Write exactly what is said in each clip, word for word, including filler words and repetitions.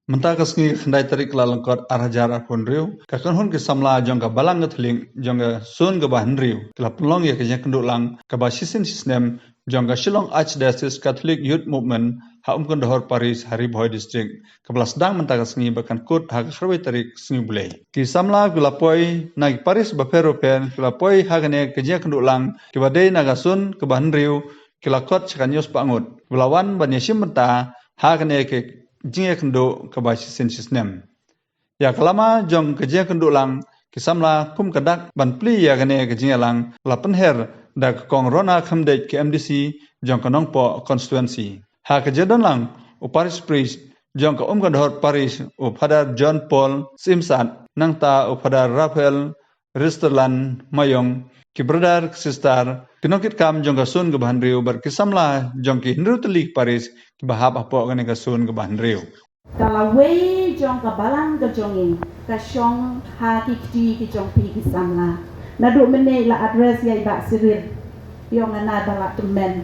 Mynta ka sngi ka khyndai tarik Kyllalyngkot ar hajar arphew hynriew, ka kynhun ki samla jong ka Balang Katholik jong ka Sun kaba hynriew ki la pynlong ïa ka jingïakynduh lang kaba shisien shisnem jong ka Shillong Archdiocese Catholic Youth Movement ha Umkyndohor Parish ha Ri Bhoi District, kaba la sdang mynta ka sngi bad kan kut ha ka khatwei tarik sngi U Blei. Ki samla ki la poi na ki parish bapher bapher, ki la poi ha kane ka jingïakynduh lang kiba dei na ka Sun kaba hynriew, ki la kot sha ka hynñiew spah ngut, kiba la wan ban ïashim bynta ha kane ka jingïakynduh kaba shisien shisnem. Ïa ka lama jong ka jingïakynduh lang, ki samla kum ka dak ban plie ïa kane ka jingïalang la pynher da ka Kong Rona Khymdeit, ka M D C jong ka Nongpoh constituency. Ha ka jingdon lang, u parish priest jong ka Umkyndohor Parish, u Father John Paul Syiemsat, nangta u Father Raphael Risterland Mayong, ki brother, ki sister, ki nongkitkam jong ka Sun kaba hynriew bad ki samla jong ki hynriew tylli ki parish kiba hap hapoh kane ka Sun kaba hynriew. Ka lawei jong ka balang ka jong ngi ka shong ha ki kti ki jong phi ki samla. Naduh mynne la address ïa i Bah Cyril, ïong nga na ba la tymmen.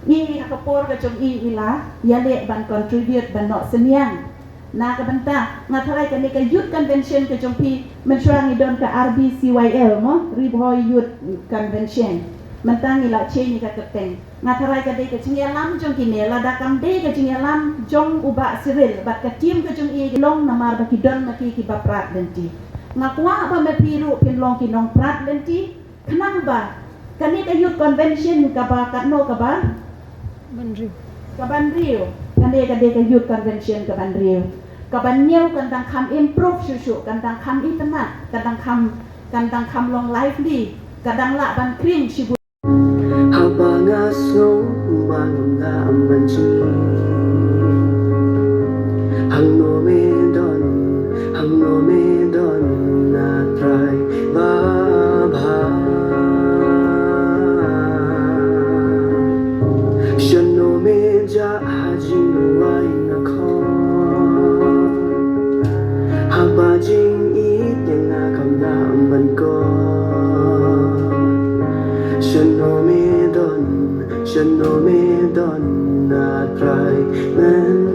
I ha ka por ka jong i, i la ïaleh ban contribute ban noh synñiang. Na ka bynta, nga tharai kane ka youth convention ka jong phi, mynshuwa ngi don ka R B C Y L mo, Ri Bhoi Youth Convention. Mynta ngi la change ïa ka kyrteng. Nga tharai ka dei ka jingïalam jong kine, lada kam dei ka jingïalam jong u Bah Cyril bad ka team ka jong i, ki long namar ba ki don na ki kiba prat lynti. Nga kwah ba ma phi ruh phin long ki nongprat lynti, khnang ba kane ka youth convention kaba katno kaba? Ban riew. Kaban riew. Kane ka dei ka youth convention kaban riew. Kaban ñiew kan dang kham improve shuh shuh, kan dang kham itynnad, kan dang kham, kan dang kham long lively, kan dang lah ban khring shibun. Haba nga sngew ba ngam lah ban jied, hangno me don, hangno me don, A Trai babha. Shano me jah ha jingduwai nga khot, haba jingïeit ïa nga kam lah ban kot. Shano me don, shano me don, A Trai men